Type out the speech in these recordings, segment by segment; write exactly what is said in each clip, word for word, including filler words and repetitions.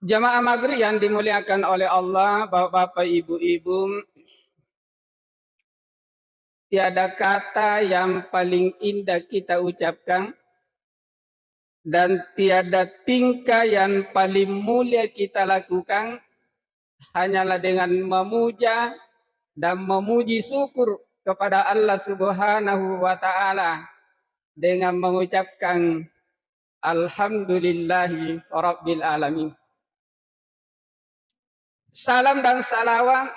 Jamaah maghrib yang dimuliakan oleh Allah, bapak-bapak, ibu-ibu, tiada kata yang paling indah kita ucapkan dan tiada tingkah yang paling mulia kita lakukan hanyalah dengan memuja dan memuji syukur kepada Allah Subhanahu wa Ta'ala dengan mengucapkan, "Alhamdulillahi Rabbil Alamin." Salam dan salawat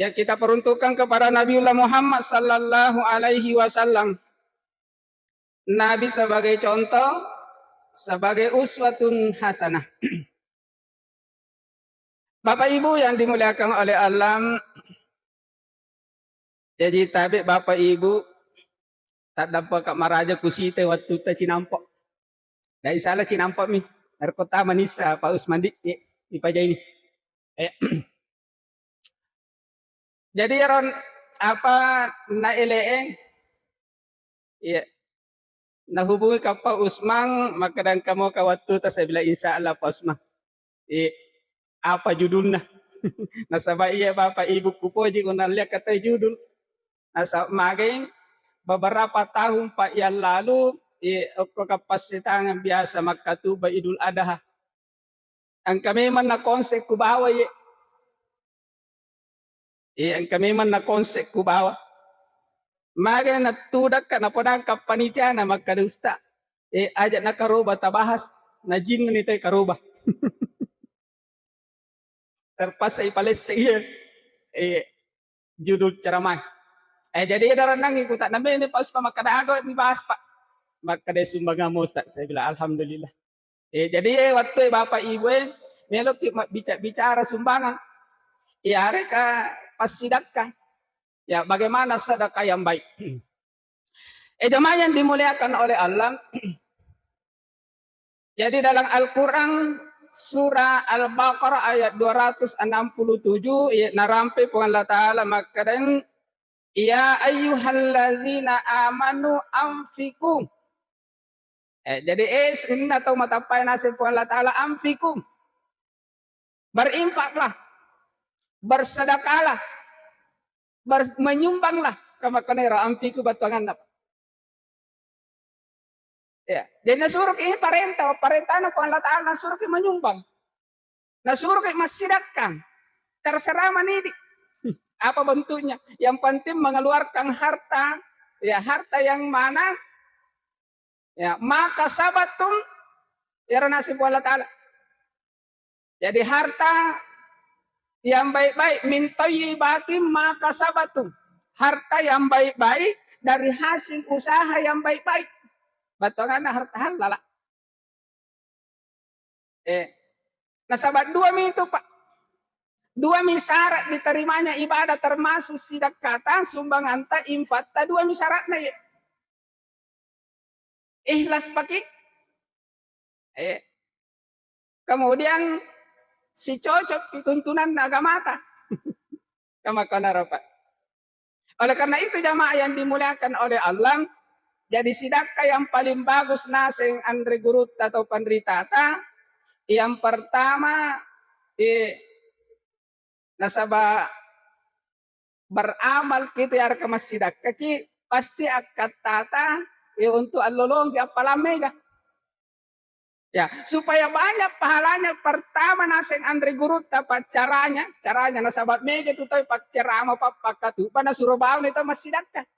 yang kita peruntukkan kepada Nabiullah Muhammad sallallahu alaihi wasallam, Nabi sebagai contoh, sebagai uswatun hasanah. Bapak Ibu yang dimuliakan oleh Allah, jadi tabe Bapak Ibu, taddampaka maraja kusita wattuta cinampa. Dai salah cinampa mi, narekko tama nissa Pak Usman di, eh, ipajaini. Eh. Jadi ero apa naele'e, iya, nahubungi ka Pak Usman, makkeda engka moka wattuta, saya bilang, "Insya Allah Pak Usman." Eh, apa judulna? Nasaba iya Bapak Ibu kupoji ko nalliang katai judul. Nasaba magai beberapa tahun Pak yang lalu, eh, okko kappassitangan biasa makkatuba Idul Adha. Engka memang na konsep ku bawa ye. Eh, engka memang na konsep ku bawa. Maga nattudakka napodangka panitiana makkada, "Ustaz, eh, aja nakaroba tabahas, na jinna ni tai karoba." Terpaksa ipalesse iya. Eh, judul ceramah. Eh, jadi darannangi ku tak namene Pak Usman makkada aga dibahas, Pak. Makkada sumbangan Ustaz. Saya bilang, "Alhamdulillah." Eh, jadi, eh, wattu, eh, Bapak Ibu, eh, meloki mabbica-, bicara sumbangan, iyareka passidakka. Ya, bagaimana sedekah yang baik? Eh, jemaah yang dimuliakan oleh Allah, jadi dalam Al-Quran, surah Al-Baqarah ayat dua ratus enam puluh tujuh, ya, narampe Puang Allah Ta'ala makkadang, "Ya ayyuhallazina amanu anfiqu." Eh, jadi, eh, inna tau matappai naseng Puang Allah Ta'ala, "Anfiqu." Berinfaklah, bersedekahlah, ber-, menyumbanglah. Kamakkonero, "Anfiqu" battuanganna. Ya, jadi nasuruki ini parenta, parentana Puang Allah Ta'ala nasuruki menyumbang. Nasuruki massidakka. Terserah manidi. Apa bentuknya? Yang penting mengeluarkan harta, ya, harta yang mana, ya, maka sabatum, ya, nasib Allah Ta'ala. Jadi harta yang baik-baik, "Min thayyibati ma kasabtum." Harta yang baik-baik dari hasil usaha yang baik-baik. Battuanganna harta halala. Eh, nasaba dua mi itu, Pak. Dua mi syarat diterimanya ibadah, termasuk sidakkata, sumbanganta, infatta, dua mi syaratna ye. Ikhlas paki. Eh, kemudian sicocok pituntunan agamata. Kamakkonaro, Pak. Oleh karena itu, jamaah yang dimuliakan oleh Allah, jadi sidakka yang paling bagus naseng anre gurutta atau panritata, yang pertama, eh, nasaba beramal kita yareka massidakkaki, pasti akkattata, eh, untuk allolongki appalang mega. Ya, supaya banyak pahalanya, pertama naseng anre gurutta, Pak, caranya, caranya nasaba mega tu tau paccerama, Pak, pakkatupa, nasuro bauni tau massidakka.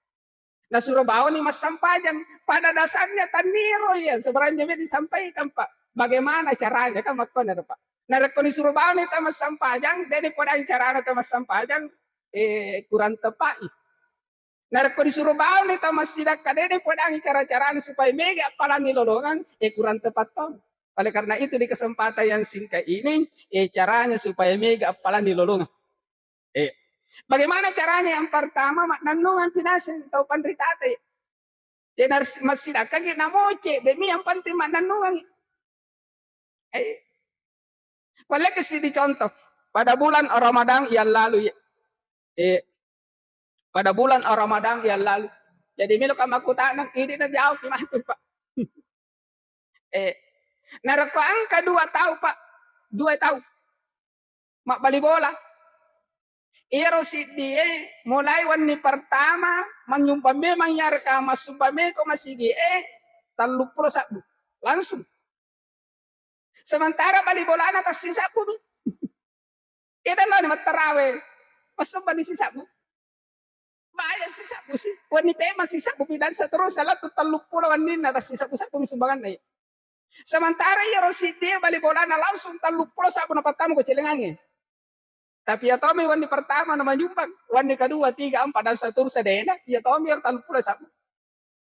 Nasuro bauni massampajang. Pada dasarnya tanniro iya, sebenarnya me disampaikan, Pak. Bagaimana caranya, kan makkonaro, Pak. Narekko nisuro bauni tau massampajang, jadi podang carana tau massampajang, eh, kurang tepai. Narekko disuro bauni tau massidakka, de, de podangi cara-carana supaya mega appalanni lolongeng, eh, kurang tepat to. Oleh karena itu, di kesempatan yang singkat ini, eh, caranya supaya mega appalanni lolongeng. Eh, bagaimana caranya? Yang pertama, mannennungeng pinaseng tau panritata. Eh, nars-, massidakkaki namoce, demi yang penting mannennungeng. Eh, Pallekessi di contoh, pada bulan Ramadan yang lalu, ya. Eh, pada bulan Ramadan yang lalu. Jadi, meloka makkutana, idi na jawab matu, Pak. Eh, narekko engka dua tau, Pak, dua tau mabbali bola. Iyaro siddie mulai wenni pertama manyumbang memang yareka massumbang meko masigie telluppulo sabbu langsung. Sementara bali bolana tassisabbu mi. Eda loni mattarawe massumbang ni sisabbu. Baya sisabbu si. Wenni pema sisabbu pidan seterus salah tu telluppulo wenninna tassisabbu-sabbu mi sumbanganna. Sementara iyaro siddie bali bolana langsung telluppulo sabbu napattama ko celengangnge. Tapi iya tomi wenni pertama na manyumbang, wenni kedua, tiga, empat dan seterusnya dena, iya tomi iyaro telluppulo sabbu.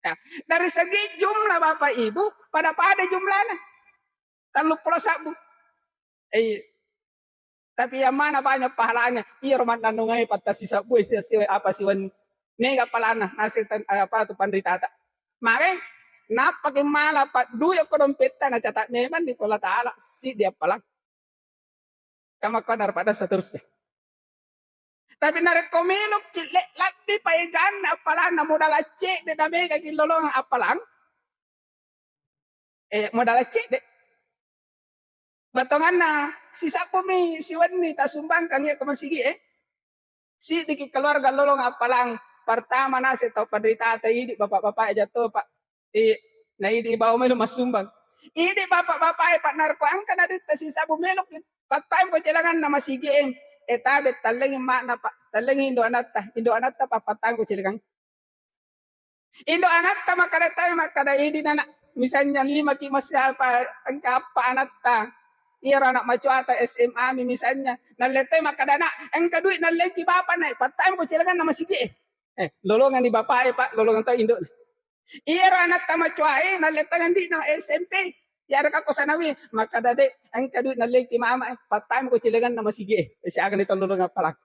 Nah, dari segi jumlah Bapak Ibu pada-pada jumlahnya. Telluppulo sabbu. Eh, tapi yang mana banyak pahalanya? Iyaro mannennungai patta sisabbu si, si apa siwenni. Mega palana naseng apa tu panritata. Maka nappaki mala paddui ko dompetta na catat memang di Allah Taala siddi appalang. Kama kona pada seterusnya. Tapi narekko melokki le labbi paeganna appalanna modal accedde na mega ki lolongang appalang. Eh, modal accedde. Batonganna sisabbumi siwenni tasumbangkang iya ko masigi e. Siddiki keluarga lolong appalang. Pertama naseng tau panritata idi bapak-bapak e jatto pak. Eh, na idi bawa melo massumbang. Idi bapak-bapak e pak narekko engka na duitta sisabbu meloki pattaeng ko celenganna masigi e. Eh tabe tallengi makna pak, tallengi indo anatta, indo anatta pak pattaeng ko celengang. Indo anatta makkada tau makkada idi nana misalnya lima ki masih apa engka appa anatta iyaro anak macoata S M A mi misalnya nalletai makkada nak engka duit nalleki bapak naik pattaeng ko celenganna masigi e. Eh, lolongan di bapak e pak, lolongan tau indo. Iyaro anatta macoa e nalletai andina S M P. Iyaro kakko sanawi makkada dek engka duit nalleki mama e pattaeng ko celenganna masigi e. Eh, siaga ni tau lolongan appalang.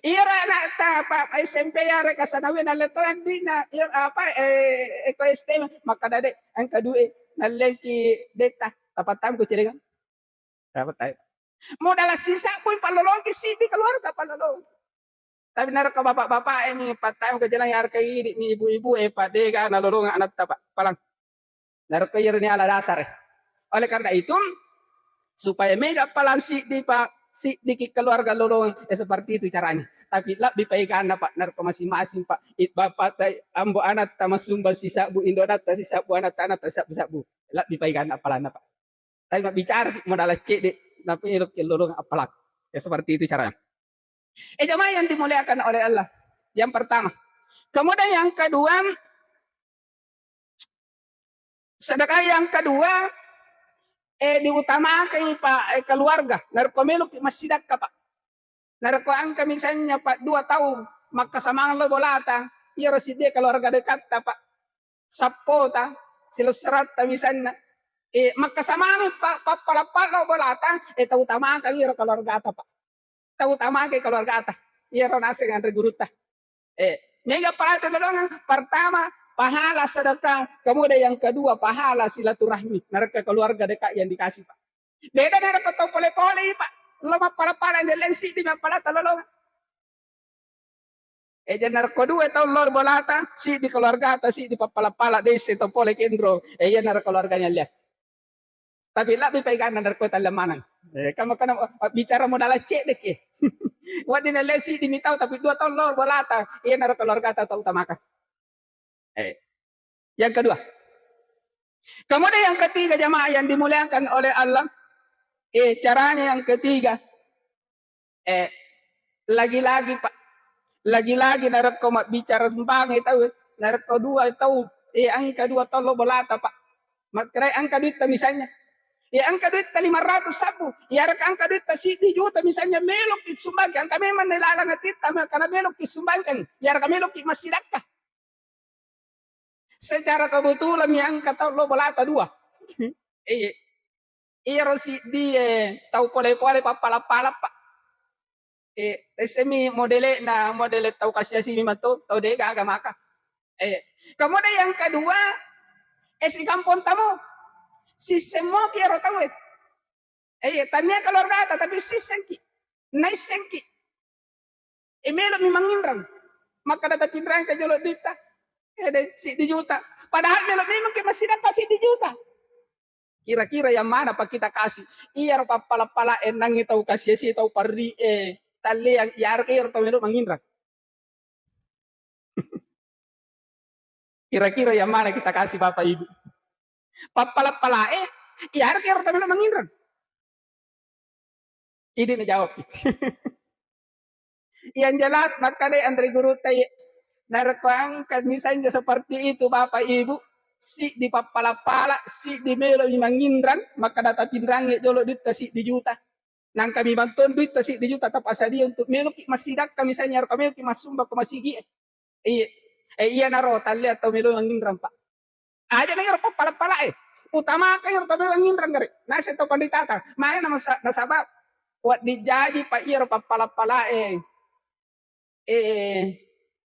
Iyaro anatta apa S M P yareka sanawi nalletto andina iyaro apa eh eko S T makkada dek engka duit nalleki detta tapattam ko celengang. Tapattam. Modal sisabbu pallolongki siddi keluarga pallolong. Tapi narekko bapak-bapak e mi pattama ko celengang yareka idi mi ibu-ibu e padega nalolong anatta pak palang. Narekko iyaro ni ala dasar e. Oleh karena itu supaya mega palang siddi pak siddiki keluarga lolong eh, seperti itu caranya. Tapi lebbi paeganna pak narekko masing-masing pak it bapak ta ambo anatta massumbang sisabbu indo anatta sisabbu anatta anatta sisabbu-sabbu lebbi paeganna palanna pak. Tapi mabbicara modal cedde napa elo ke lolong apalak ya seperti itu caranya. Eh jamaah yang dimuliakan oleh Allah, yang pertama. Kemudian yang kedua, sedekah yang kedua eh diutamakan pak eh, keluarga. Narekko meloki massidakka pak. Narekko engka misalnya pak dua tau makkasamang lo bolata, iyaro siddi keluarga dekatta pak, sappota, silesseratta misalnya. Eh makkasamang pak pappalappa lo bolata, eh tau utamakan iyaro keluargata pak. Tau utamake keluargata. Iyaro naseng anre gurutta. Eh, mega pahala tolongang. Pertama, pahala sedekah. Kemudian yang kedua, pahala silaturahmi. Narekko keluarga dekat yang dikasih, Pak. Beda narekko tau pole-pole, Pak. Lo mappala-pala yang lain siddi mappala tolongang. Eh, jadi narekko dua tau lo bolata, siddi keluargata, siddi pappala-pala desa tau pole kendro. Eh, iya narekko keluarganya lihat. Tapi lebbi paeganna narekko tallemanang. Eh, kamu kena bicara modal cedde ki. Wedding lesi dimi tau tapi dua tau lo bolata. Iya narekko keluargata tau utamaka. Eh, yang kedua. Kemudian yang ketiga jamaah yang dimuliakan oleh Allah, eh caranya yang ketiga, eh lagi-lagi pak, lagi-lagi narekko mabbicara sumbange tau, narekko dua tau, eh engka dua tau lo bolata pak, makkerai engka duitta misalnya, eh engka duitta lima ratus sabbu, yareka engka duitta siddi juta misalnya, meloki sumbangke, engka memang nailalang atitta, makana meloki sumbangkang, yareka meloki massidakka. Secara kebetulan mi engka tau lo bolata dua. Iya. Iyaro siddi e tau pole-pole pappala-pala pak. Eh, semi modele na modele tau kasiasi mi mato tau de gaga maka. Eh, kemudian yang kedua, eh si kampung tamu. Si semua ki ero tau e. Eh, tania keluarga tapi si sengki. Naissengki. E melo'mi manginreng. Makkada tapinrengka jolo duitta. Ede siddi juta. Padahal melo memang ke massidakka siddi juta. Kira-kira yang mana pa kita kasih? Iyaro pappala-pala e nangnge tau kasiasi tau parri e talleang, iyaro, iyaro tau melo manginrang. Kira-kira yang mana kita kasih Bapak Ibu? Pappala-pala e, iyaro, iyaro tau melo manginrang. Idi najawab. Yang jelas makkeda Anre Gurutta, ye, narekko engka misalnya seperti itu Bapak Ibu, siddi pappala-pala, siddi melo mi manginrang, makkeda tapinrangi jolo duitta siddi juta. Nangka mi bantong duitta siddi juta tapassadia untuk meloki massidakka misalnya, ero meloki massumbang ko masigi e. Iya. Eh, iyanaro talleang tau melo manginrang, Pak. Aja na iyaro pappala-pala e. Utamakan iyaro tau melo manginrang gare. Naseng tau panritata. Maena masa-, nasaba wedding jaji pa iyaro pappala-pala e. Eh,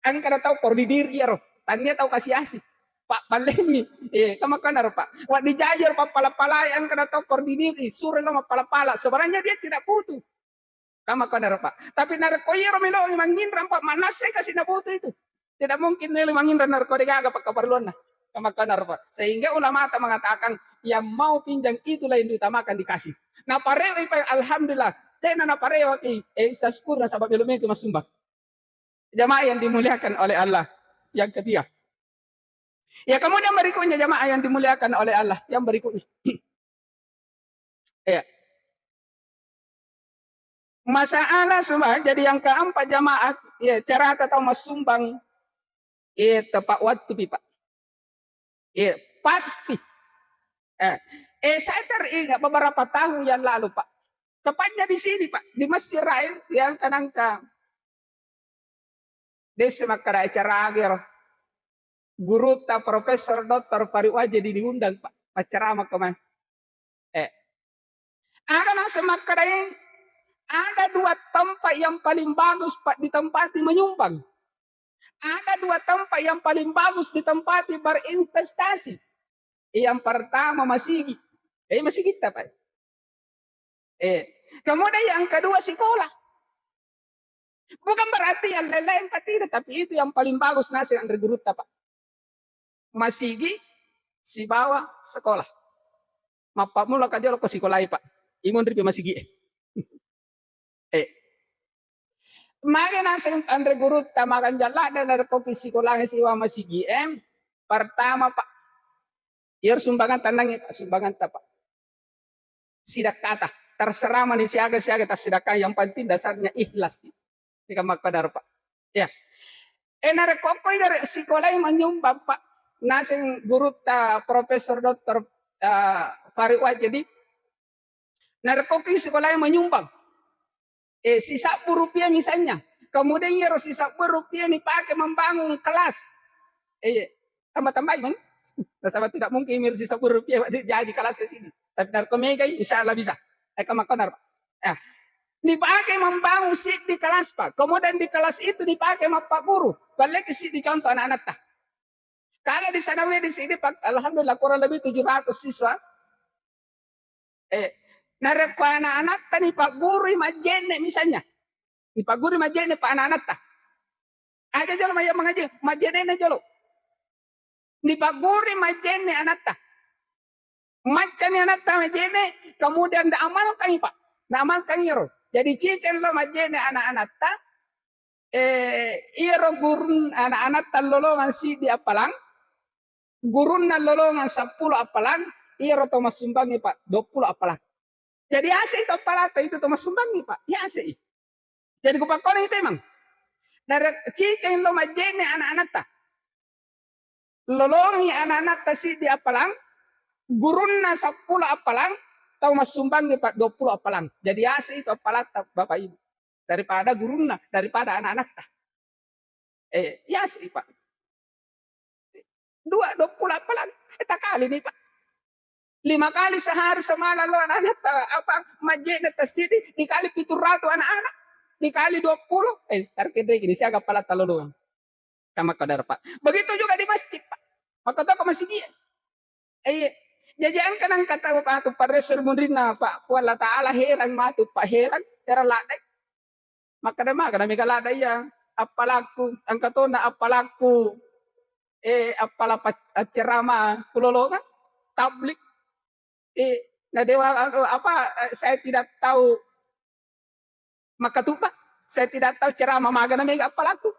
engka na tau koordinir iyaro. Tania tau kasi-asi. Pak ballenni. Eh, kamakana ro, Pak. Wedding jaji iyaro pappala-pala e, engka na tau koordinir, suro lo mappala-pala. Sebenarnya dia tidak butuh. Kamakana ro, Pak. Tapi narekko iyaro melo manginrang, Pak, mannassai kasi nabutuh itu. Tidak mungkin melo manginrang narekko degaga pakkaparelluanna. Kamakana ro, Pak. Sehingga ulamata mengatakan yang mau pinjam itulah yang diutamakan dikasih. Naparewa, Pak, alhamdulillah. Tena naparewaki, eh, tasyukur nasaba melo-melo massumbang. Jamaah yang dimuliakan oleh Allah. Yang ketiga. Ya, kemudian berikutnya jamaah yang dimuliakan oleh Allah. Yang berikutnya. Ya. Masalah sumbang, jadi yang keempat jamaah, ya, carata tau massumbang, ya, tepat waktu pi, Pak. Ya, pasti. Eh, eh, saya teringat beberapa tahun yang lalu, Pak. Tepatnya di sini, Pak, di Masjid Rail yang kanangka desa makkeda acara agero. Gurutta Profesor Doktor Farid Wajedi diundang, Pak, maccarama kemarin. Eh. Ada naseng makkedae, ada dua tempat yang paling bagus, Pak, ditempati menyumbang. Ada dua tempat yang paling bagus ditempati berinvestasi. Yang pertama masigi. Eh, masigitta, Pak. Eh, kemudian yang kedua sekolah. Bukan berarti yang lain-lain, Pak, tidak, tapi itu yang paling bagus naseng anre gurutta, Pak. Masigi sibawa sekolah. Mappammula ka jolo ko sikolai, Pak. Imunri pi masigi e. Eh. Magi naseng anre gurutta makanjang ladde narekko ki sikolangnge sibawa masigi e. Pertama, Pak. Iyaro sumbangan tannangnge, Pak, sumbanganta, Pak. Sidakkata. Terserah mani siaga-siaga tassidakkang, yang penting dasarnya ikhlas. Ika makkadaro, Pak. Ya. Eh, narekko ko igare sikolai manyumbang, Pak. Naseng gurutta Profesor Doktor, eh, Farid Wajedi. Narekko ko sikolai manyumbang. Eh, sisabbu rupiah misalnya. Kemudian iyaro sisabbu rupiah nipake membangun kelas. Eh, tambah-tambahi mani. Nasaba tidak mungkin mir sisabbu rupiah jaji kelas di sini. Tapi narekko megai, insya Allah bisa. Eh, kamakkonar, Pak. Ya. Dipakai membangun siddi kelas, Pak. Kemudian di kelas itu dipakai mappaguru. Balleki siddi contoh anak-anakta. Kalau di sanawiyah di sini, Pak, alhamdulillah kurang lebih tujuh ratus siswa. Eh, narekko anak-anakta nipaggurui majjenne misalnya. Nipaggurui majjenne, Pak, anak-anakta. Aja jolo maya mangaji, majjenne jolo. Nipaggurui majjenne anatta. Maccani anatta majjenne, kemudian naamalkangi, Pak. Naamalkangi ro. Jadi ciceng lo majjenne anak-anatta, eh, iyaro gurun anak-anatta lolongang siddi appalang, gurunna lolongang seppulo appalang, iyaro to massumbangngi, Pak, duappulo appalang. Jadi ase itu appalata itu to massumbangngi, Pak. Ya ase i. Jadi kupakkolai memang. Nare ciceng lo majjenne anak-anatta. Lolongi anak-anatta siddi appalang, gurunna seppulo appalang, tau massumbangngi, Pak, duappulo appalang. Jadi ase itu appalatta, Bapak Ibu. Daripada gurunna, daripada anak-anatta. Eh, ya sih, Pak. Dua, duappulo appalang. Eh, takalini, Pak. Lima kali sehari semalam lo anak-anak ta-, apa, majjenne tasidi dikali pitu ratu anak-anak. Dikali duappulo. Eh, tarkendeki siaga appalatta lolongang. Kamakkodaro, Pak. Begitu juga di masjid, Pak. Makkotoko masigi. Eh, iya. Jaji engka nangka tau matu parresso ri munrinna, Pak. Puang Allah Ta'ala herang matu, Pak, herang, herang ladde. Makkeda, makkeda mega ladde iya, appalakku, engka tona appalakku, eh, appala pac-, accerama kulolongang, tablik. Eh, na dewa, apa, eh, saya tidak tahu makkatubba, saya tidak tahu ceramah, magana mega appalaku.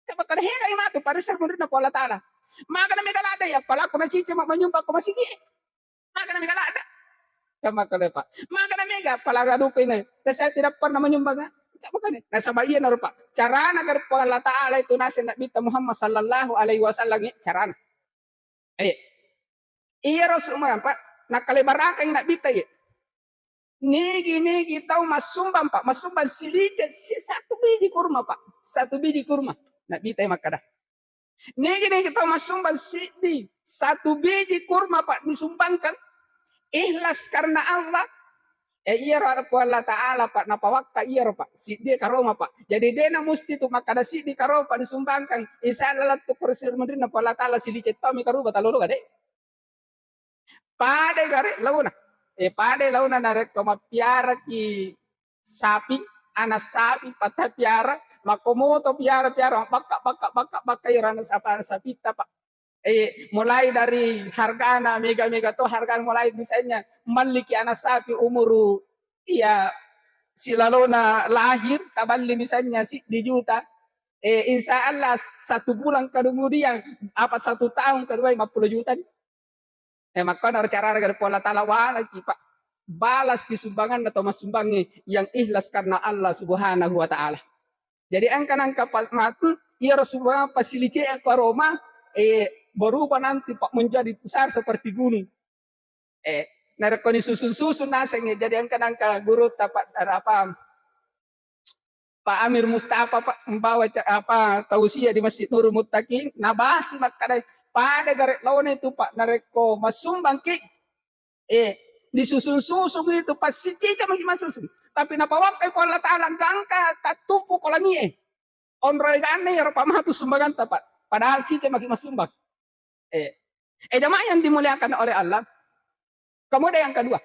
Taba kada heran matu parisa munrinna ko Allah Ta'ala. Magana mega ladde ya appalaku na cici ma-, manyumba ko masigi. Magana mega ladde. Tama kada, Pak. Magana mega appalaga duka ini. Dan saya tidak pernah menyumbang. Tama kada. Nasaba iya naro, Pak. Carana gare ko Allah Ta'ala itu nasi Nabi Muhammad sallallahu alaihi wasallam, eh, carana. Eh, iyaro sumbangeng, Pak, nakkalebarakang Nabitta, iye. Nigi-nigi tau massumbang, Pak, massumbang silice si-, satu biji kurma, Pak. Satu biji kurma. Nabitta makkada. Nigi-nigi tau massumbang siddi, satu biji kurma, Pak, disumbangkan ikhlas karena Allah. Eh, iyaro ada ku Allah Ta'ala, Pak, napawakka iyaro, Pak. Siddi karoma, Pak. Jadi, dena musti tu makkada siddi karoma, Pak, disumbangkan. Insya Allah, lettu kursi munrinna ku Allah Ta'ala, silice tau mi karuba talolo gade. Pada gare launa. Eh, pada launa narekko mappiaraki sapi, anak sapi, pata piara, makko moto piara-piara, bakka, bakka, bakka, bakka, iyaro anak sapa-, anak sapitta, Pak. Eh, mulai dari hargana mega-mega to, hargana mulai misalnya malliki anak sapi umuru, iya, silalona lahir, taballi misalnya siddi juta. Eh, insya Allah satu bulan kemudian, apa satu tahun kedua, lima puluh juta ni. Eh, makkono cara gare ko Allah Ta'ala, walaki, Pak. Balas ki sumbanganna to massumbangnge yang ikhlas karena Allah Subhanahu wa Ta'ala. Jadi engka nangka pas matu, iyaro sumbangan pasilice ko aroma, eh, berubah nanti, Pak, menjadi besar seperti gunung. Eh, narekko ni susun-susun naseng, eh, jadi engka nangka guru tapa-, apa, Pak Amir Mustafa, Pak, membawa ca-, apa, tausiah di Masjid Nurul Muttaqin, nabasi makkada, pada gare launa itu, Pak, narekko massumbangki, eh, disusun-susun itu, Pak, sicica maki masusun. Tapi napawakkai ko Allah Ta'ala, gangka tattumpu ko langie. Onroi ganna iyaro pamatu sumbanganta, Pak. Padahal cica maki massumbang. Eh, eh, jamaah yang dimuliakan oleh Allah, kemudian yang kedua,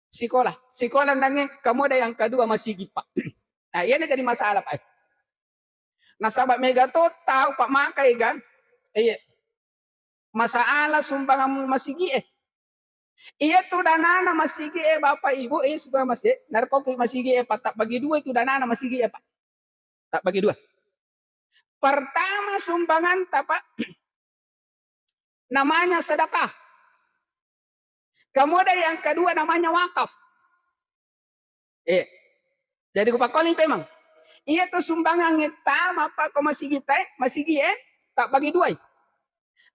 sekolah. Sekolah nange, kemudian yang kedua masigi, Pak. Nah, iyana jadi masalah, Pak. Nasaba mega to tau, Pak, makai ga, eh, iya, masalah sumbangan masigi, eh. Iya tu danana masigi, eh, Bapak Ibu, eh, sumbang masigi, narekko ki masigi, eh, Pak, tak bagi dua itu danana masigi, eh, Pak. Tak bagi dua. Pertama sumbanganta, Pak, namanya sedekah. Kemudian yang kedua namanya wakaf. Eh, jadi kupakkoni pemang. Iya tu sumbangan tama, Pak, ko masigi te, masigi, eh, tak bagi dua.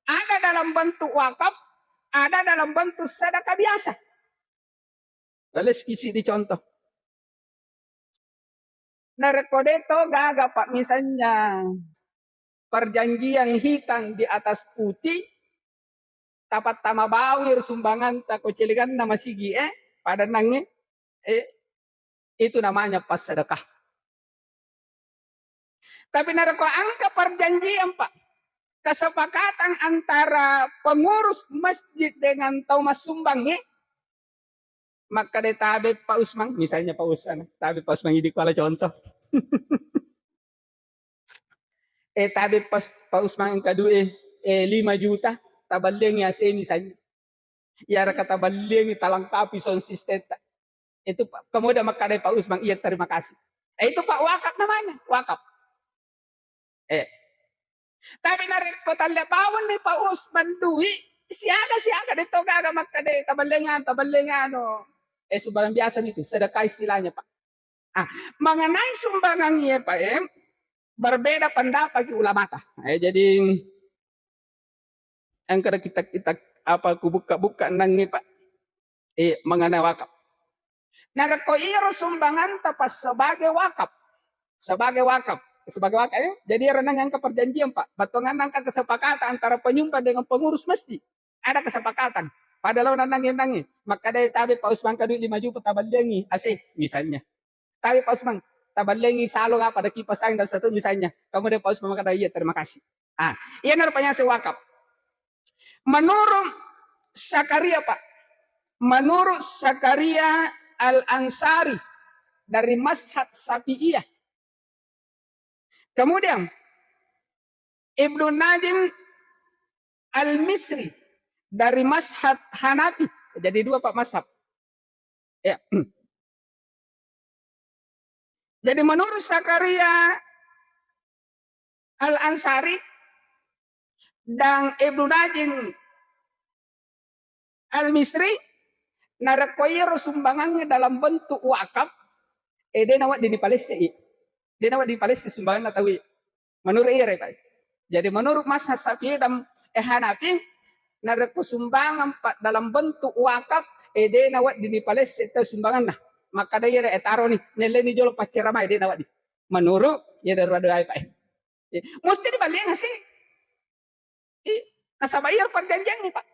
Ada dalam bentuk wakaf, ada dalam bentuk sedekah biasa. Gales isi di contoh. Narekko de to gaga, Pak, misalnya perjanjian hitam di atas putih, tapattama bawi ro sumbanganta ko celeganna masigi, eh, pada nange, eh, itu namanya passedekah. Tapi narekko engka perjanjian, Pak, kesepakatan antara pengurus masjid dengan tau massumbang, eh, makkeda tabe Pak Usman, misalnya Pak Usman, tabe Pak Usman, idi kuala contoh. Eh, tabe pas Pak Usman engka duit, eh, lima juta, taballiangi A C misalnya. Iyaraka taballiangi talangkapi sound system ta. Itu pa-, kemudian makkeda Pak Usman, iya, terima kasih. Eh, itu, Pak, wakaf namanya, wakaf. Eh. Tapi narekko talle bawang ni Pak Usman duit, siaga-siaga de to gaga makkeda taballiangi anu, taballiangi anu. Eh, sumbangan biasa itu, sedekah istilahnya, Pak. Ah, mengenai sumbangan iya, Pak, eh, berbeda pendapat ulamata. Eh, jadi engka kita, kita apa, ku bukka-bukka nangnge, Pak. Eh, mengenai wakaf. Narekko iyaro sumbanganta, Pak, sebagai wakaf. Sebagai wakaf. Sebagai wakaf, eh. Jadi iyaro nang engka perjanjian, Pak. Battuanganna engka kesepakatan antara penyumbang dengan pengurus masjid. Ada kesepakatan. Pada lao nanangnge-nangnge. Makkeda tabe Pak Usman engka duit lima juta, taballiangi A C misalnya. Tapi Pak Usman, taballiangi salon apa, ada kipas angin dan satu misalnya. Kemudian Pak Usman makkeda, iya, terima kasih. Ah, iya, narapanya wakaf. Menurut Zakaria, Pak. Menurut Zakaria Al-Ansari dari mazhab Syafi'iyah. Kemudian Ibnu Najim Al-Misri dari mazhab Hanafi. Jadi dua, Pak, mazhab. Ya. Jadi menurut Zakaria Al-Ansari dan Ibnu Najim Al-Misri, narekko iyaro sumbangangnge dalam bentuk wakaf, eh, de' nawedding dipalessei. De' nawedding dipalesse sumbanganna tauwe. Menurut iyaro, Pak. Jadi menurut mazhab Syafi'i dan, eh, Hanafi, narekko sumbangan, Pak, dalam bentuk wakaf, eh, de' nawedding dipalesse tau sumbanganna. Makkeda iyaro, eh, taroni, nelleni jolo pacceramae, de' nawedding. Menurut iyaro dua-duae, Pak. Eh, mesti diballiang ase. I-, nasaba iyaro perjanjiangnge, Pak.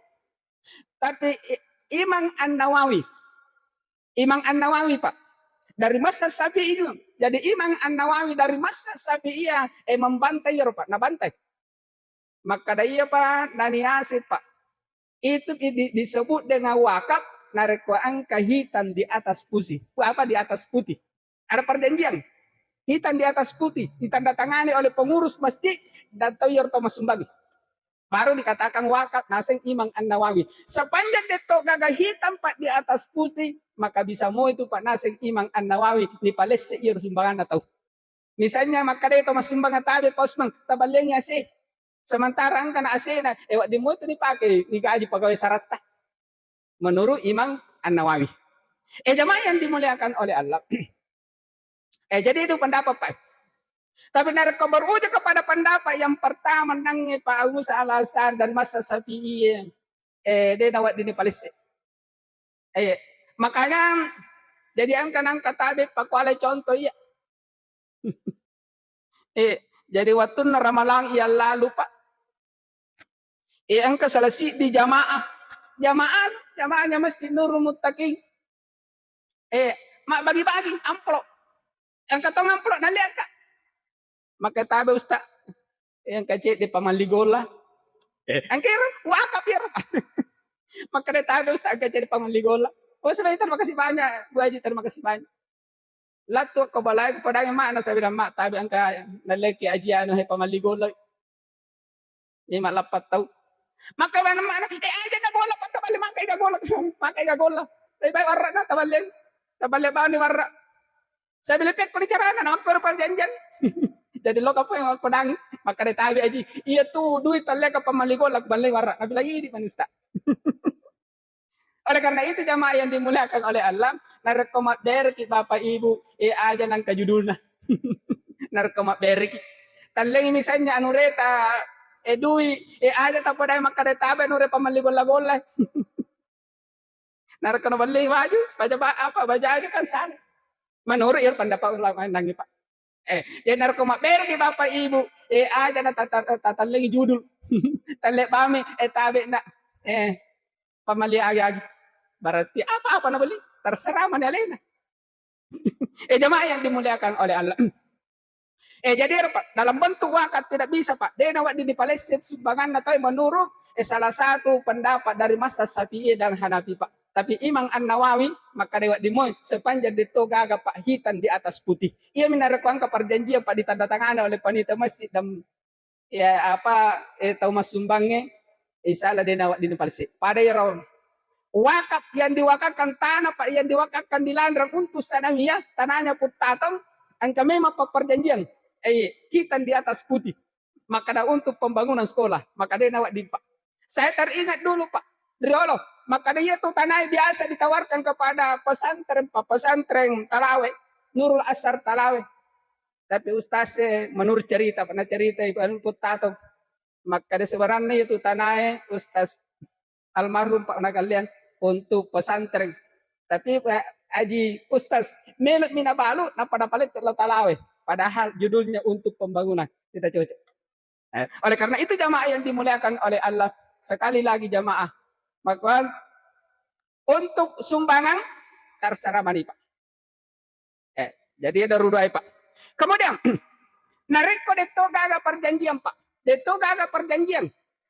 Tapi i-, Imam An-Nawawi, Imam An-Nawawi, Pak, dari mazhab Syafi'i juga. Jadi Imam An-Nawawi dari mazhab Syafi'iyah, eh, membantai iyaro, Pak, nabantai. Makkeda iya, Pak, naniase, Pak. Itu di-, di-, disebut dengan wakaf narekko engka hitam di atas putih. Apa di atas putih? Ada perjanjian. Hitam di atas putih, ditandatangani oleh pengurus masjid dan tau iyaro tau massumbangi. Baru dikatakan wakaf naseng Imam An-Nawawi. Sepanjang de' to gaga hitam, Pak, di atas putih, maka bisa moi tu, Pak, naseng Imam An-Nawawi nipalesse iyaro sumbanganna tau. Misalnya makkeda to massumbang tabe, Pak Usman, taballiangi ase. Sementara engka na asena, eh, wedding moi tu dipake, digaji pegawai saratta. Menurut Imam An-Nawawi. Eh, jamaah yang dimuliakan oleh Allah. Eh, jadi itu pendapat, Pak. Tapi narekko berujuk kepada pendapat yang pertama, nangnge Pak Abu Musa Al-Asy'ari dari mazhab Syafi'i, eh, de' nawedding dipalesse. Eh, makanya jadi engka nangka tabe pakualai contoh iya. Eh, jadi wattunna Ramalang iya lalu, Pak. Eh, engka salah siddi jamaah. Jamaah, jamaahnya Masjid Nurul Muttaqin. Eh, mabbagi-bagi amplop. Engka tong amplop nalle engka. Maka tabe, Ustaz. Eh, engka cedde pamalli golla. Eh, engka ero, wakaf ero. Maka de' tabe, Ustaz, engka cedde pamalli golla. Oh, sebenarnya terima kasih banyak, Bu Haji, terima kasih banyak. Lattu ko balai, ko podangi mak, nasabira mak, tabe engka nalleki aji anu, he, pamalli golla. Iya, mak, lappa tau. Maka mana mana, eh, aja na golla, pak, taballe maka ega golla, maka ega golla. Tapi baik warra na taballe, taballe bani warra. Saya beli pekko di carana, na makkoro perjanjian. Jadi lo kapo yang podangi, maka de' tabe aji. Iya tu duit talleka pamalli golla, balle warra. Nabi lagi di manusta. Oleh karena itu, jamaah yang dimuliakan oleh Allah, narekko mabbereki bapak ibu, eh, aja nangka judulna. Narekko mabbereki. Tallengi misalnya anu reta, eh, dui, eh, aja tapodai makkada tabe anu re pamalli golla-golla. Narekko naballi baju, baja ba-, apa, baja aja kan sana. Menurut ya pendapat ulama nangi, Pak. Eh, jadi narekko mabbereki bapak ibu, eh, aja na tata-, tatallengi judul. Talle bami, eh, tabe na, eh, pamalli agi-agi. Berarti apa-apa nabeli, terserah mani alena. Eh, jamaah yang dimuliakan oleh Allah. Eh, jadi ero, Pak, dalam bentuk wakaf tidak bisa, Pak. De' nawedding dipalesse sumbanganna tau menurut, eh, salah satu pendapat dari mazhab Syafi'i dan Hanafi, Pak. Tapi Imam An-Nawawi, maka de' wedding moi, sepanjang de' to gaga, Pak, hitam di atas putih. Iya mi narekko engka perjanjian, Pak, ditandatangani oleh panitia masjid dan ya, apa, eh, tau massumbangnge, insya Allah de' nawedding dipalesse. Pada iyaro wakaf yang diwakafkan tanah, Pak, yang diwakafkan di Landrang untuk sanawiyah, tanahnya Puttatong, engka memang, Pak, perjanjian. Eh, hitam di atas putih. Makkada untuk pembangunan sekolah, maka de' nawedding, Pak. Saya teringat dulu, Pak, riolo, makkada iya tu tanah biasa ditawarkan kepada pesantren, Pak, pesantren Talawe, Nurul Asar Talawe. Tapi ustaz, eh, menurut cerita, pernah cerita Ibu Anu Puttato, makkada sebenarnya itu tanae ustaz almarhum Pak Nagallian untuk pesantren. Tapi, eh, aji ustaz, melo mi nabalu, nappa napalette lao Talawe. Padahal judulnya untuk pembangunan. Tidak cocok. Eh, oleh karena itu, jamaah yang dimuliakan oleh Allah, sekali lagi, jamaah, maka untuk sumbangan terserah mani, Pak. Eh, jadi ada ruduai, Pak. Kemudian, narekko de' to gaga perjanjian, Pak. De' to gaga perjanjian.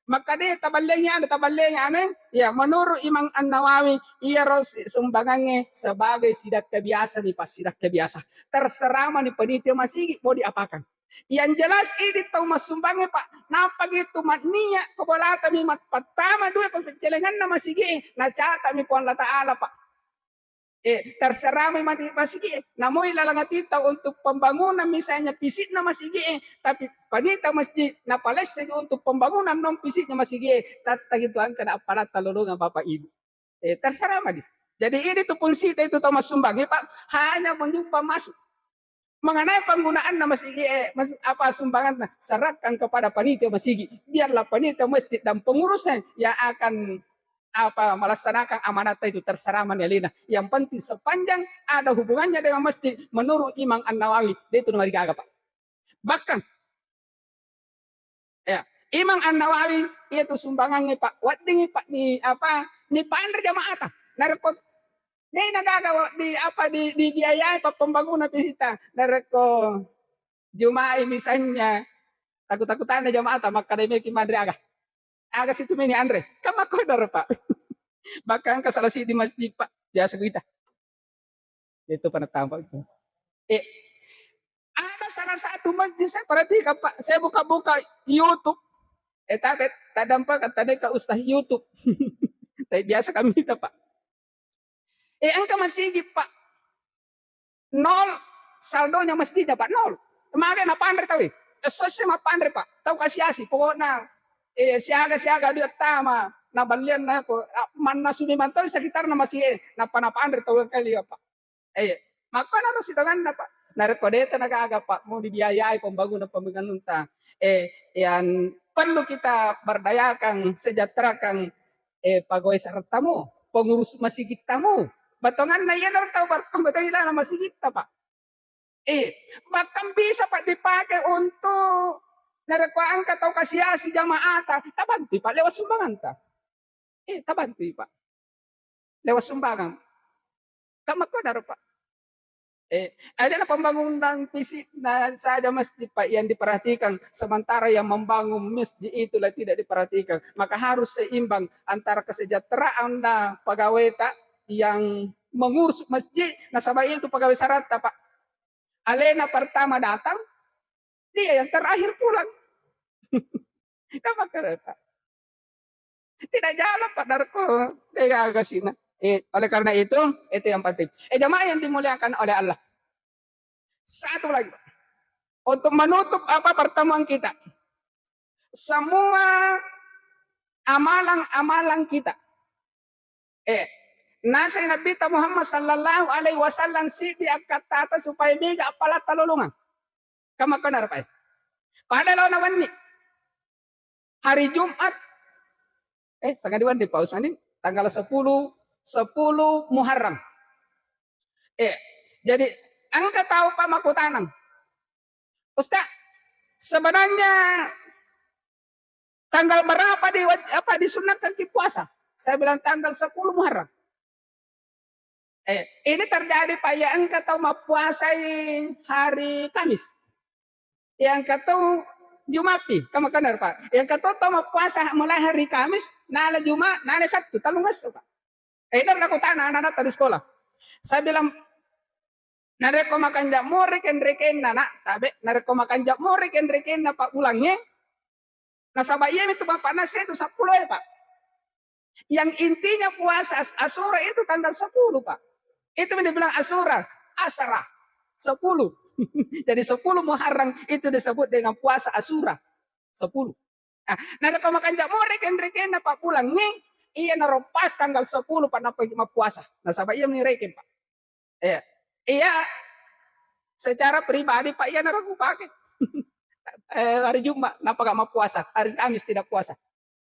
Maka de' taballengi anu, taballengi anu, ya, menurut Imam An-Nawawi, iyaro si-, sumbangangnge sebagai sidakka biasa ni, Pak, sidakka biasa. Terserah mani panitia masigi mau diapakan. Yang jelas idi tau massumbangnge, Pak. Nappaki tu manniya ko bolatami mat-, pattama dua ko peccelenganna masigi'e, nacatami Puang Allah Ta'ala, Pak. Eh, terserah memang di masigi'e. Namoi lalang atita untuk pembangunan misalnya fisikna masigi'e, tapi panita masjid napalesseki untuk pembangunan non fisiknya masigi'e, tattaki tu engka na appalatta lolongang Bapak Ibu. Eh, terserah mani. Jadi ini tu fungsita itu tau massumbangnge, Pak, hanya menyumbang masuk. Mengenai penggunaanna masigi, eh, mas-, apa, sumbanganna, serahkan kepada panitia masigi. Biarlah panitia masjid dan pengurusnya yang akan, apa, melaksanakan amanatta itu, terserah mani alena. Yang penting sepanjang ada hubungannya dengan masjid, menurut Imam An-Nawawi, de' tu namarigaga, Pak. Bahkan Ya, Imam An-Nawawi, iya tu sumbangangnge, Pak. Weddingngi, Pak, ni, apa, ni panre jamaata. Narekko de' nagaga wa-, di, apa, di, dibiayai pappembangunan fisita. Narekko Juma'i misalnya, takut-takutanna jamaata, makkeda meki manre aga. Aga situ meni anre. Kan makkodaro, Pak. Bahkan engka salah siji masjid, Pak. Biasa kuita. Itu pernah tampak itu. Eh, ada salah satu masjid saya perhatikan, Pak. Saya buka-buka YouTube. Eh, tapi tak nampak katanya ke Ustaz YouTube. Tapi biasa kami kita, Pak. Eh, engka masigi, Pak. Nol saldonya masjidnya, Pak. Nol. Mage napanre tau, eh. Sesse mapanre, Pak. Tau kasi-asi. Pokokna, eh, siaga-siaga duit tama. Naballian nako, ah, mannasu memang tau sekitarna masigi, eh. Nappa napanre tau kali, ya, Pak. Eh, makkonaro sitonganna, Pak. Narekko de' tenagaga, Pak, mau dibiayai pembangunan-pembangunanta. Eh, yang perlu kita berdayakan, sejahterakan, eh, pegawai sarattamu, pengurus masigittamu. Batonganna iyanaro tau berkompeten ilana masigitta, Pak. Eh, bahkan bisa, Pak, dipakai untuk narekko engka tau kasi-asi jamaata, tabantui, Pak, lewat sumbanganta. Eh, tabantui, Pak. Lewat sumbangan. Kan makkonaro, Pak. Eh, ada pembangunan fisiknya saja masjid, Pak, yang diperhatikan, sementara yang membangun masjid itulah tidak diperhatikan. Maka harus seimbang antara kesejahteraan dan pegawai tak yang mengurus masjid, nasaba itu pegawai saratta, Pak. Alena pertama datang, dia yang terakhir pulang. Kan makkonaro, Pak. Tidak jalan, Pak, narekko de' gaga sina. Eh, oleh karena itu, itu yang penting. Eh, jamaah yang dimuliakan oleh Allah. Satu lagi, Pak. Untuk menutup, apa, pertemuan kita. Semua amalan-amalan kita. Eh, naseng Nabitta Muhammad sallallahu alaihi wasallam siddi akkattata supaya mega appalatta lolongang. Kan makkonaro, Pak. Pada laona wenni. Hari Jumat, eh, sangadi wenni, Pak Usmani, tanggal sepuluh, sepuluh Muharram. Eh, jadi engka tau, Pak, makkutanang, "Ustaz, sebenarnya tanggal berapa di, apa, disunnahkan ki puasa?" Saya bilang, "Tanggal sepuluh Muharram." Eh, ini terjadi, Pak, ya, engka tau mappuasai hari Kamis. Yang engka tau Jumat pi, kan makkonaro, Pak. Yang engka tau, tau mappuasa mulai hari Kamis, nala Jumat, nala Sabtu, tellungesso, Pak. Eh, dan aku tanya anak-anak tadi sekolah. Saya bilang, "Narekko makanja' mori kenrekenna, Nak, tabe, narekko makanja' mori kenrekenna pabbulangnge, nasaba iyami tu mappanesse tu seppulo e, Pak. Yang intinya puasa As-, Asyura itu tanggal sepuluh, Pak. Itu yang dibilang Asyura, Asara, sepuluh. Jadi sepuluh Muharram itu disebut dengan puasa Asyura, sepuluh." Ah, narekko makanja' mori kenrekenna pabbulangnge, iyanaro pas tanggal sepuluh, Pak, nappa mappuasa. Nasaba iyami rekeng, Pak. Iya. Iya, secara pribadi, Pak, iyanaro kupake. Eh, hari Jumat, nappa ga mappuasa, hari Kamis tidak puasa.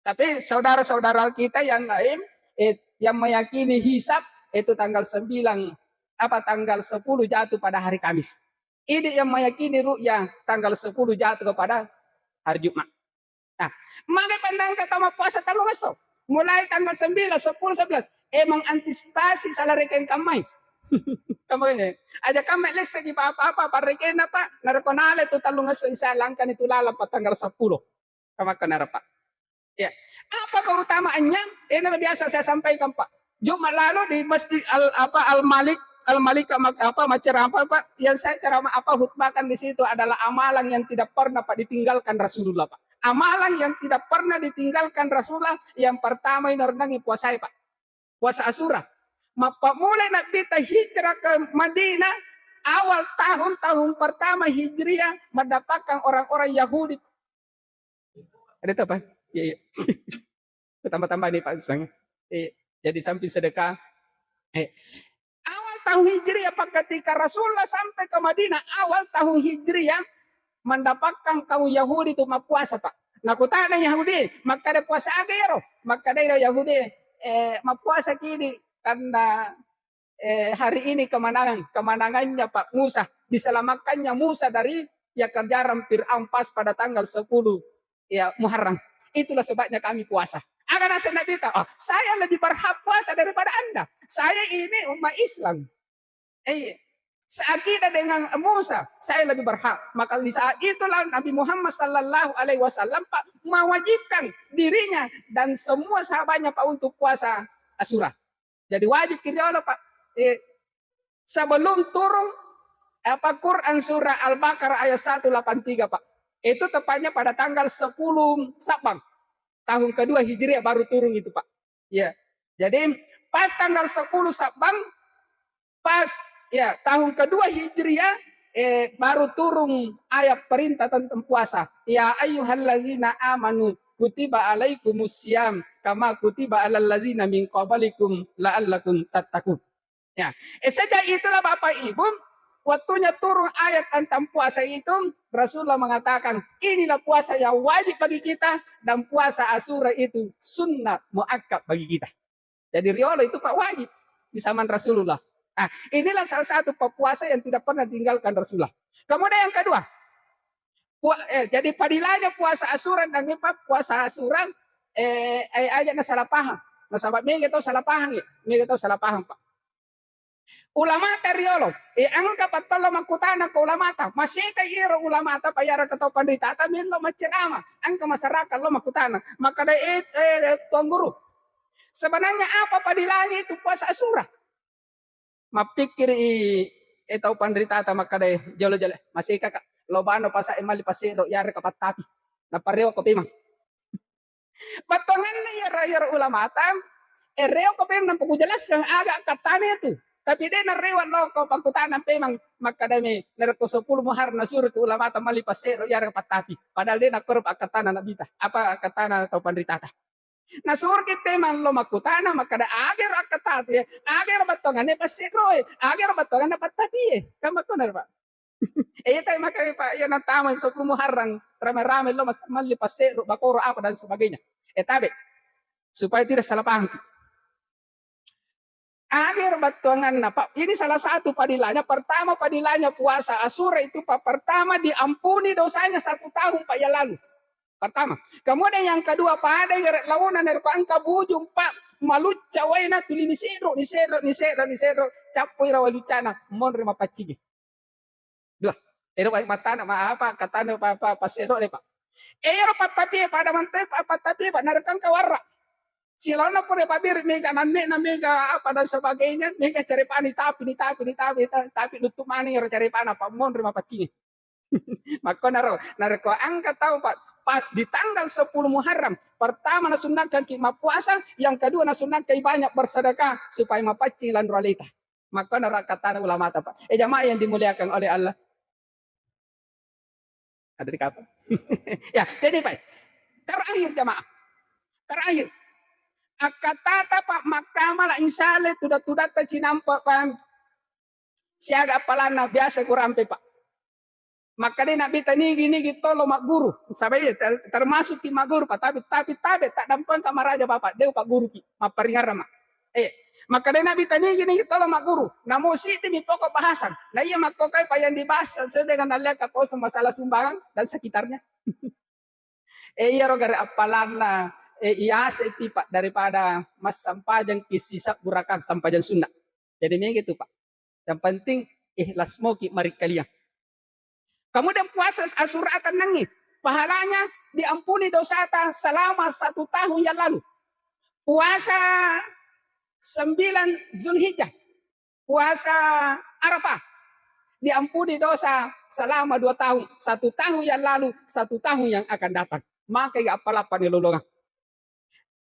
Tapi saudara-saudara kita yang lain, eh, yang meyakini hisab itu tanggal sembilan, apa, tanggal sepuluh jatuh pada hari Kamis. Idi yang meyakini ru'yah tanggal sepuluh jatuh kepada hari Jumat. Nah, magi pennangka tau mappuasa tellungesso. Mulai tanggal sembilan, sepuluh, sebelas. Eh, mengantisipasi salah rekeng kammai. Kammai. Aja kammai lesseki apa-apa, parrekenna, Pak. Narekko nala tu tellungesso, insya Allah engkani tu lalang, Pak, tanggal sepuluh. Kamakkanaro, Pak. Ya. Apa keutamaannya? Ini biasa saya sampaikan, Pak. Jumat lalu di Masjid Al, apa, Al Malik, Kalau malika mak-, apa, maceramah, Pak, yang saya ceramah apa, khutbahkan di situ adalah amalan yang tidak pernah, Pak, ditinggalkan Rasulullah, Pak. Amalan yang tidak pernah ditinggalkan Rasulullah, yang pertama ini renangi puasa, Pak. Puasa Asyura. Mappammulai Nabitta hijrah ke Madinah, awal tahun, tahun pertama Hijriah, mendapatkan orang-orang Yahudi. Ada apa? Iya, iya. Tambah-tambah nih, Pak, sebenarnya. Iya. Jadi samping sedekah. Eh, awal tahun Hijriah, Pak, ketika Rasulullah sampai ke Madinah, awal tahun Hijriah, mendapatkan kaum Yahudi itu mappuasa, Pak. Nakutana Yahudi, makkeda puasa aga ero? Makkeda ero Yahudi, eh, mappuasa kidi karena, eh, hari ini kemenangan, kemenangannya Pak Musa, diselamatkannya Musa dari ya kejaran Fir'aun pas pada tanggal sepuluh ya Muharram. Itulah sebabnya kami puasa. Aga naseng Nabitta, "Oh, saya lebih berhak puasa daripada Anda. Saya ini umat Islam." Eh, seakidah dengan Musa, saya lebih berhak. Maka di saat itulah Nabi Muhammad sallallahu alaihi wasallam, Pak, mewajibkan dirinya dan semua sahabatnya, Pak, untuk puasa Asyura. Jadi wajib ki riolo, Pak. Eh, sebelum turun apa, Quran surah Al-Baqarah ayat seratus delapan puluh tiga, Pak. Itu tepatnya pada tanggal sepuluh Saban. Tahun kedua Hijriah baru turun itu, Pak. Ya. Jadi pas tanggal sepuluh Saban, pas, ya, tahun kedua Hijriah, eh, baru turun ayat perintah tentang puasa. "Ya ayyuhallazina amanu kutiba alaikumus siyam kama kutiba alal lazina min qablikum la'allakum tattaqun." Ya. Eh, sejak itulah Bapak Ibu, waktunya turun ayat tentang puasa itu, Rasulullah mengatakan, "Inilah puasa yang wajib bagi kita, dan puasa Asyura itu sunnah muakkad bagi kita." Jadi riolo itu, Pak, wajib di zaman Rasulullah. Nah, inilah salah satu puasa yang tidak pernah ditinggalkan Rasulullah. Kemudian yang kedua, pua-, eh, jadi padilanya puasa Asyura dan, Pak, puasa Asyura, eh, eh, aja na salah paham. Nasaba mega tau salah paham, ya. Mega tau salah paham, Pak. Ulamata riolo, eh, engka pattollo makkutana ko ulamata, maseka iyaro ulamata, pa iyaro tau panritata mello maccerama, engka masyarakat lo makkutana, makkada, eh, eh, Tuan Guru, sebenarnya apa padilanya itu puasa Asyura? Mappikkiri, eh, tau panritata makkada, eh, jolo-jolo, maseka ka, lo bano pasa, eh, mali pasedo, iyaro kapattapi, nappa rewa ko pemang. Battuanganna iyaro, iyaro ulamata, eh, rewa ko pemang nampa kujelassang aga akkattana itu. Tapi de narewa loko pakkutana pemang makkadami, narekko sepuluh Muharram nasuroki ulamata malli passedro iyaro pattapi. Padahal de nakkoro akkattana Nabitta, apa akkattana tau panritata. Nasuroki pemang lo makkutana makkada, "Agero akkattana, agero battuanganna passedroe, agero battuanganna pattapie." Kan makkona, Pak. Eh, iya, tapi makanya, Pak, iya, natama sepuluh Muharram, rame-rame lo mas-, malli passedro, bakoro apa dan sebagainya. Eh, tabe. Supaya tidak salah paham. Agero battuanganna, Pak. Ini salah satu fadilahnya. Pertama, fadilahnya puasa Asyura itu, Pak, pertama diampuni dosanya satu tahun, Pak, yang lalu. Pertama. Kemudian yang kedua, pada gare launa narekko engka bujung, Pak, malucca waena tuli nisedro, nisedro, nisedro, nisedro, cappui rawa luccana, monri mapaccingi. Dua. Ero, Pak, mattana, ma-, apa, katana, pa-, pa-, passedro de, Pak. Eh, ero pattapie pada mantai, pa-, pattapie, Pak, narekko engka warra. Silaonna pura pabiri mega nanne na mega apa dan sebagainya, mega carepani tapi, ni tapi, ni tapi, ta-, tapi luttu maneng ero carepana, Pak, monri mapaccingi. Makkonaro, narekko engka tau, Pak, pas di tanggal sepuluh Muharram, pertama nasunnakkanki mappuasa, yang kedua nasunnakkanki banyak bersedekah supaya mapaccing lanro aleta. Makkonaro akkattana ulamata, Pak. Eh, jamaah yang dimuliakan oleh Allah. Ada di kapal. Ya, jadi, Pak. Terakhir, jamaah. Terakhir. Akkattata, Pak, makkamala insya Allah tuda-tudatta cinampa, Pak. Siaga appalanna biasa kurampe, Pak. Makkadai Nabitta nigi-nigi tolo magguru. Saba iya, ter-, termasukki magguru, Pak. Tapi, tapi tabe, taddampengka maraja, Bapak. Deu pagguruki. Mapparingarrama. Eh, makkadai Nabitta nigi-nigi tolo magguru. Namo siddimi pokok bahasan. Na iya makkokai, Pak, yang dibahas sesuai dengan nalliakka kosong masalah sumbangan dan sekitarnya. Eh, iyaro gare appalanna, eh, iyasepi, Pak, daripada massampajangki sisabbu rakaat sampajang sunna. Jadi mega tu, Pak. Yang penting ikhlas moki marikkaliang. Kemudian puasa Asyura tennangi, pahalanya diampuni dosata selama satu tahun yang lalu. Puasa sembilan Zulhijjah. Puasa Arafah, diampuni dosa selama dua tahun, satu tahun yang lalu, satu tahun yang akan datang. Maka iga appalappa ni lolongang.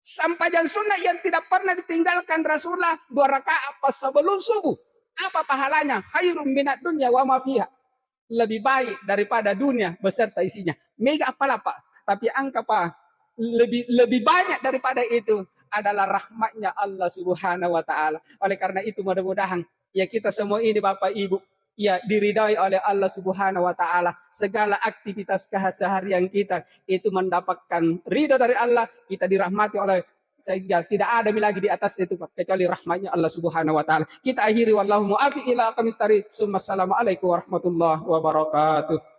Sampajang sunnah yang tidak pernah ditinggalkan Rasulullah, dua rakaat pas sebelum subuh. Apa pahalanya? Khairum minad dunya wa ma fiha. Lebih baik daripada dunia beserta isinya. Mega appalappa. Tapi angka pa lebih lebih banyak daripada itu adalah rahmatnya Allah Subhanahu wa Ta'ala. Oleh karena itu, mudah-mudahan ya kita semua ini, Bapak Ibu, ya, diridai oleh Allah Subhanahu wa Ta'ala. Segala aktivitas keseharian kita itu mendapatkan ridho dari Allah, kita dirahmati oleh, sehingga tidak ada lagi di atas itu kecuali rahmatnya Allah Subhanahu wa Ta'ala. Kita akhiri, wallahu muafi ila aqwamit thariq. Summa assalamualaikum warahmatullahi wabarakatuh.